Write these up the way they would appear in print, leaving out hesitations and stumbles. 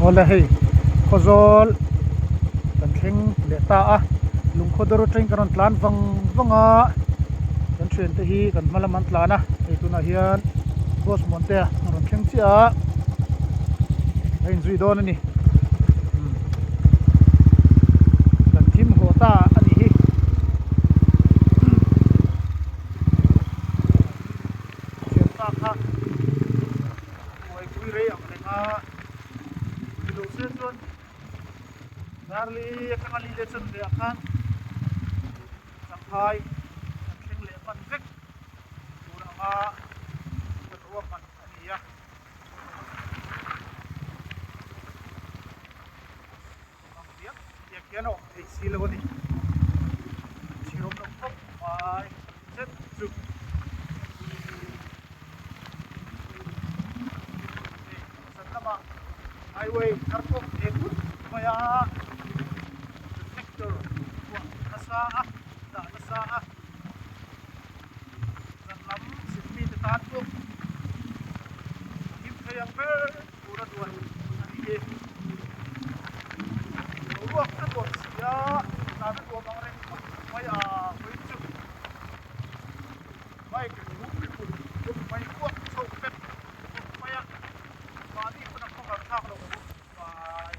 Awle hei Khawzawl kan thleng leh ta a Lungkhawdawr atangin kan rawn tlan vang vang a kan thiante hi kan hma lamah an tlan a hei tunah hian boss Muantea a rawn thleng chiah a a inzui dawn a ni kan thim haw ta a nih hi. Thianpa kha buaipui rei ang reng a, ni lo se chuan Darli atanga li leh chanve ah khan Sanghai kan thleng leh hman vek tur anga kan ruahman a ni a. Ang diak diak hian a awm thei si lo a ni. Chhir awm lo khawp mai zet chu. Hei zan lamah highway thar pawh eng ut mai a, reflector kuah nasa a, dah nasa a, zan lam zirmite tan pawh a him thei ang ber tur a duan a ni hi. Boruak a nuam si a, tlan a nuam ang reng khawp mai a vawiin chu bike ri huk ri put put mai kuak chho vek khawp mai a, mahni pawn a khawngah thlak loh khawp mai.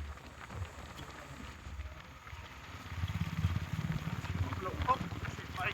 Chhim awm loh khawp thin mai.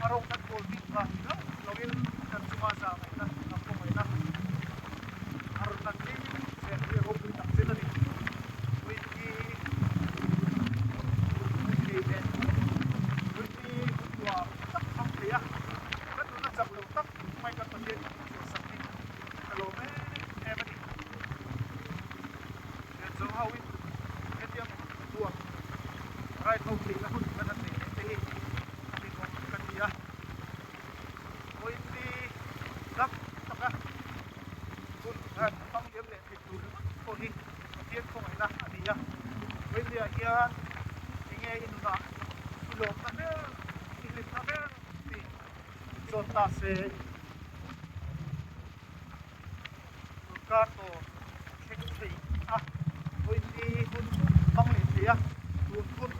A rawng kan kawl bik vang ni loh loin kan chunga za ngaihna kan khawngaihna a rawn lan tir zel hi a ropui tak zet a ni. Puitli thei leh puitli tuam tak hmang thei a, kan nuna chak lo tak mai kan Pathian in min chhuahsak hi ka lawm em em a ni. Rianzawng ho in hetiang tuam ride ho theihna hun kan han nei leh te hi a hlimawm ka ti a, Vawiinni dam taka hun han hmang liam leh thei tur ringawt pawh hi Pathian khawngaihna a ni a, Vawiinniah hian enge i nunah i lawmna ber, i hlimna ber tih zawt ta se. Sorkar tawp thleng thei a, vawiinni hun hmang leh thei a, tun hun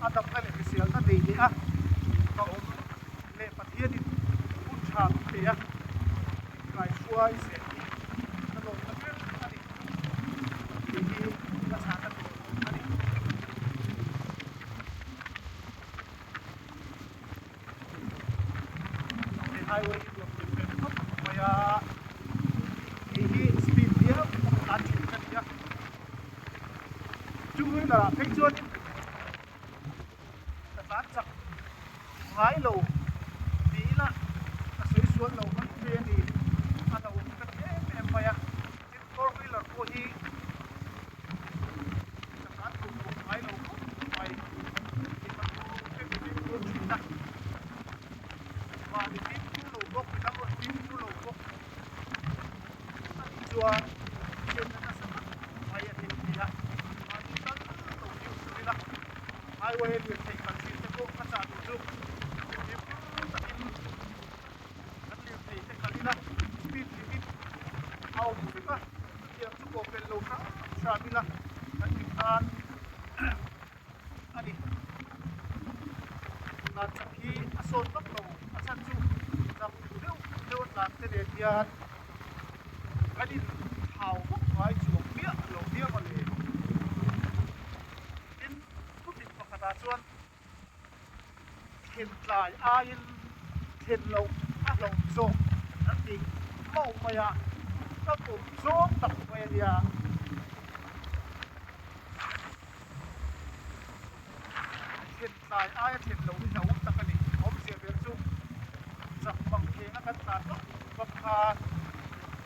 a damna leh hriselna nei leh a, ka awm leh Pathianin hun tha min pe a, min kaihruai zel hi ka lawmna ber a ni tih hi ka chhahna tur a ni. He highway hi nuam hlem hlem khawp mai a, hei hi speed viau a tlan thin ka ni a, two wheeler ah phei chuan ka tlan chak ngai lo ti ila ka sawi sual lo mai thei a ni, a lo awm ka ti em em mai a, tin four wheeler pawh hi ka tlan duh tawh ngai lo khawp mai, mipa tu te min fimkhur thin a, mahni fimkhur lo bawk midang rawn fimkhur lo bawk a nih chuan chhiatna nasa tak mai a thlen thei a, mahni tal lo fimkhur ila highway a lirthei kal thin te pawh a chah duh chu fimkhur takin kan lirthei te kal ila speed limit a awm vek a chutiang chu pawh pel lo hram hram ila kan hlim tan a ni. Tlan chak hi a sawn vak lo a chhan chu chak deuh deuh a tlan te nen hian kan in thau vak ngai chuang miah lo viau a le. Tin, thudik pakhatah chuan Thlen tlai aiin thlen loh a hlauh zawk an ti mauh mai a, ka pawm zawng tak mai a nia. Thlen tlai aia thlen loh hi hlauhawm tak a ni. Awmzia ber chu chak mang khenga kan tlan vak vak khan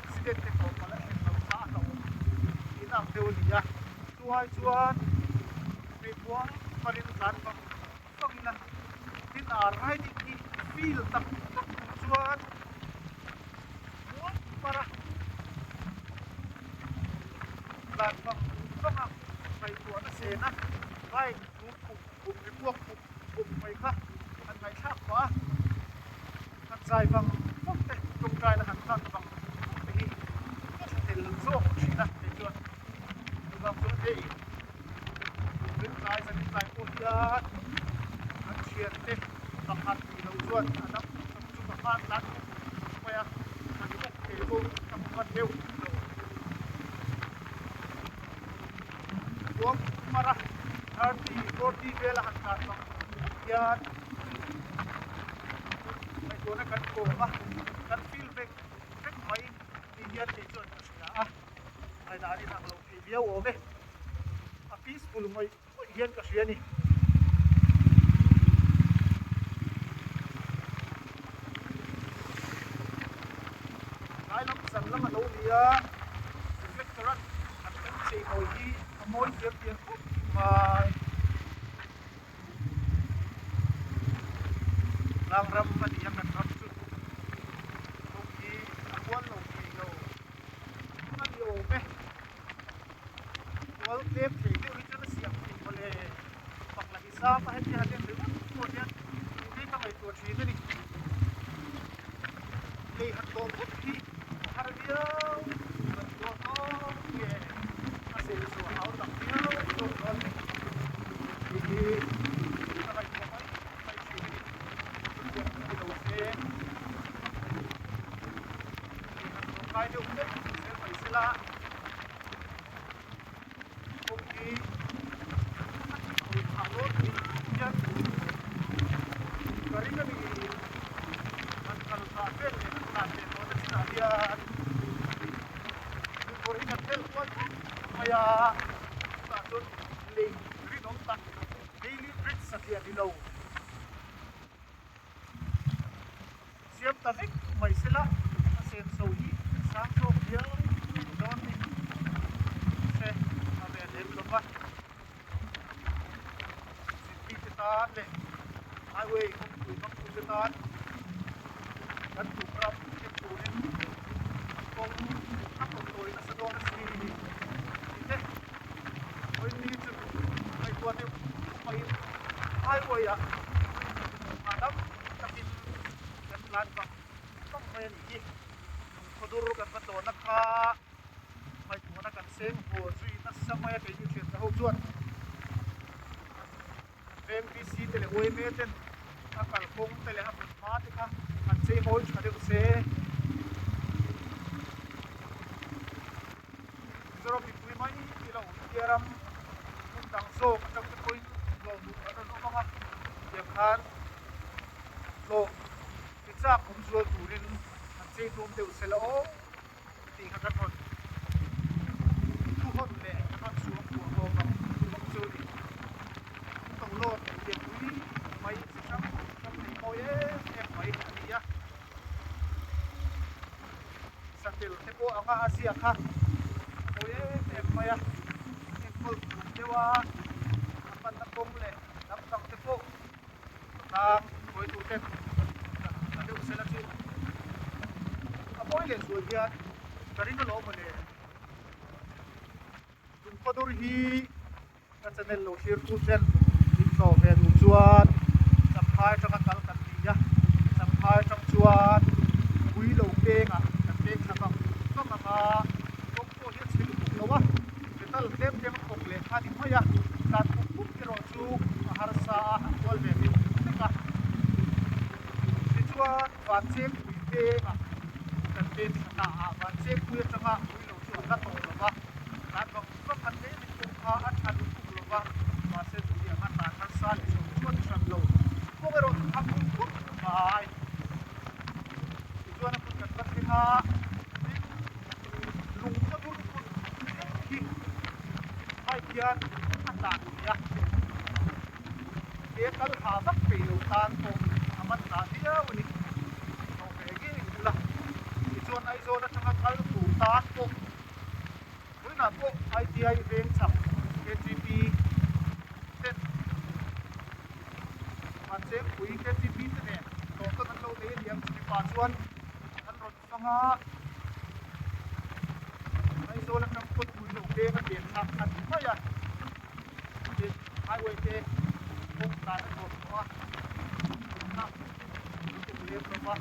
accident te tawh palh a thlen loh kha a hlauhawm tihna ang deuh a ni a. Chuai chuan mi muang parin tlan vang vang ila tin a riding hi feel tak tak tur chuan muang para tlan vang vang a ngaihtuahna sena bike thu khum khum ri puak khum khum mai kha han ngaihthlak pah a, han zai vang vang te tawngtaina han hlan vang vang te hi ka tha tel zawk thin a kei chuan chuvang chuan hei rin tlai zanin tlai pawh hian an thian te pakhat tih loh chuan a dang tak chu ka hman tlat mai a, an awk thei pawh ka hmu hman deuh lo. Kuang mara 30, 40 vela han tlan vang hian ngaihtuahna kan kawm a, kan feel vek vek mai tih hian kei chuan ka hria a, ngaihdan in ang lo thei viau awm e, a peaceful ngawih ngawih hian ka hria a ni. Tlai lam zan lam a lo ni a, reflector a an kan chei mawi hi a mawi diam diam khawp mai. Tlang ram a ni a kan ram chu kawng hi a kual lo thei lo a ni awm e. Kual tlem thei deuh hi chuan a siam thei mawle. Pak la hi sang a heti han en ringawt pawh hian tih ka ngaihtuah thin a ni. Lei han tawh phawt hi a har viau kan dawn awm nge a sei chu a hau tak viau zawk dawn ni tih hi ka ngaihtuah mai mai thin a ni. Chutiang chu ni lo se lei han tawh ngai deuh hlek zel mai sela. Kawng hi a tihpui phah dawn hian ka ring a ni. Kan kal phah vel leh kan tlan ve tawhna chinah hian lungkawr hi kan tel kual thut mai a, chutah chuan lei rinawm tak Bailey Bridge satliah ni lo. Siam ta vek mai sela a senso hi sang zawk viau dawn ni se a ve lem lo va. Zirtir te tan leh highway kawngpui hmangtu te tan kan tum ram thleng turin kawng a kawt tawi nasa dawn a si tih te vawiin ni chu ngaihtuah deuh pawhin highway ah hahdam takin kan tlan vang vang mai a nih hi. Lungkhawdur kan va tawhna kha ngaihtuahna kan seng haw zui nasa mai a keini thiante ho chuan VMPC te leh YMA ten a kalkawng te leh a hmun hma te kha an chei mawi tha deuh se. Mizoram mipui mai ni lo India ram hmun dang zawk atang te pawhin hlawh duh an rawn awm ang a, tiang khan hlawh ti chak awm zual turin an chei tum deuh se la aw tih kha kan rawn thuhawn leh kan rawn suang kuah hlawm ang bawk chu a ni. Tawlawt lianpui mai chi hrang hrang nei mawi em em mai a ni a. Satel te pawh anga a ziak kha a mawi em em mai a, enkawl tum deuh a, a panna kawng leh dang dang te pawh tlang hruaitu ten a deuh sela chu a mawi leh zual hian ka ring alawm mawle. Lungkhawdur hi Ka channel lo thlir tu ten min tlawh ve duh chuan Champhai atanga kal kan ni a, Champhai atang chuan pui lo pengah kan peng thla vang vang ang a, kawng pawh hi a chhe lutuk lo a, metal tlem tlem a khawk leh kha a ni mai a, tlan pup pup erawh chu a harsa a, a kual ve deuh vek a. Tichuan Vanchengpui pengah kan peng thla ta a, Vanchengpui atanga pui lo chu a hla tawh lo va, tlan vang vang a tlem in kawng kha a tha lutuk lo va, mahse chutiang a tlan harsa leh chho chu a ni hran lo. Kawng erawh chu a hmun khawp mai. Tichuan a hmun kan va thleng a, tin lungkhaw dur hmun thleng hi bike hian a tlan thei a, he kal ha vak peih lo tan pawh a man hla viau a ni. Hlawh ve ngei ula. Tunah pawh ITI veng chak KTP ten Vanchengpui KTP te nen dawhkan an lo nei a niang chumi pah chuan an rawn fang a, Aizawl atang pawh tui lo peng a pian thlak a ni mai a, tin highway te kawng dan a nuam tawh a, tuna lutuk lem lova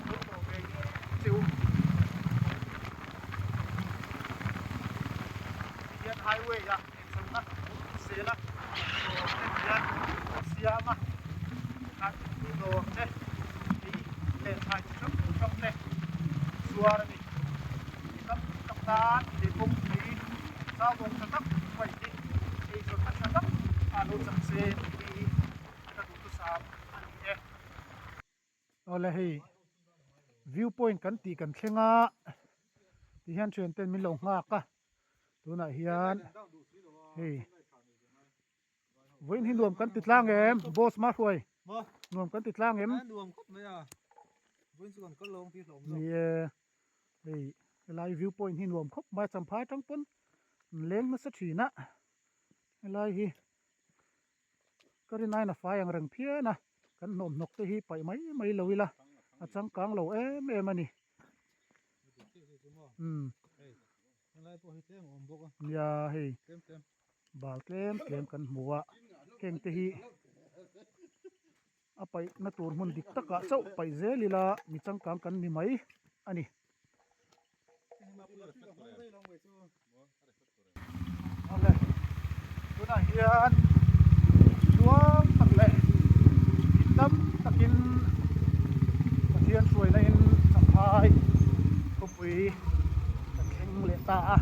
lo tawh ve ngei che u. Tihian highway ah eichawlhna awm zel a, dawr te hian a siam a, tikhan thingpui dawr te, ei leh thlai chi hrang hrang te zuar a ni. Mi tam tak tan he kawngpui zau tha tak mai hi eizawnna tha tak ah lo chang se tih hi ka duhthusam a ni e. Awle hei view point kan tih kan thleng a ti hian thian ten min lo nghak a tunah hian hei vawiin hi nuam kan ti tlang em boss ma hruai nuam kan ti tlang em ni e hei helai view point hi nuam khawp mai a champhai atang pawn an leng nasa thin a helai hi. Ka rin aiin a fai ang reng phian a, kan hnawmhnawk te hi paih mai mai lo ila a changkang lo em em a ni. Umm nia hei bal tlem tlem kan hmu a, heng te hi a paih na tur hmun dik takah chauh paih zel ila mi changkang kan ni mai a ni. Awle, tunah hian tluang tak leh in dam takin Pathian hruaina in Champhai khawpui kan thleng leh ta a,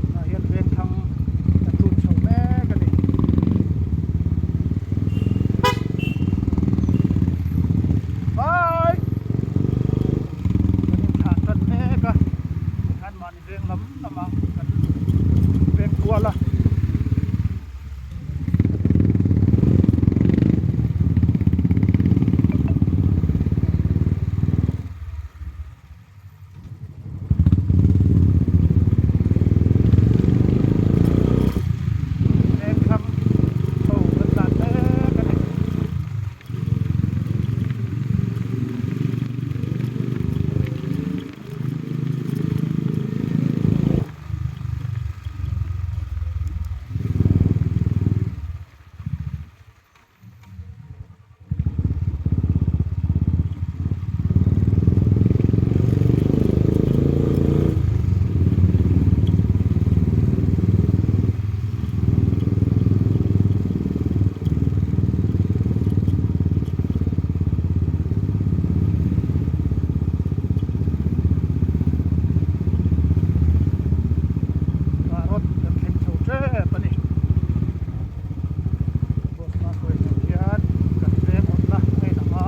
tunah hian Vengthlang kan lut chho mek a ni. Bye! Kan inthlah tan mek a, tikhan mahni veng lam lamah kan veng kual a. Veng thlang chho kan tlan mek a ni. Carrot kan thleng chho tep a ni. Bus hma hruai hnu hian kan veng awmna a inang a.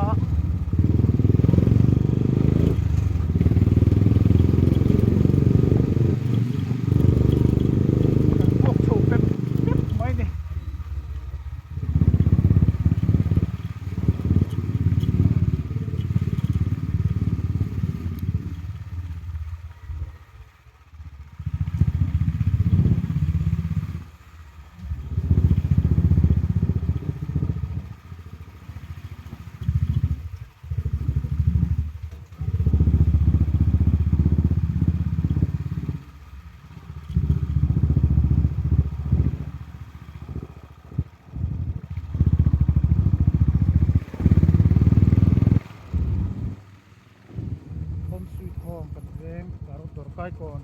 Kan puak chho pep pep mai a ni. Home sweet home kan veng Karut dawr kai kawn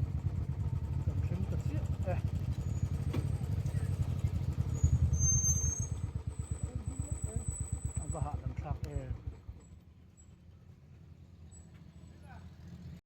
kan thleng ta chiah e.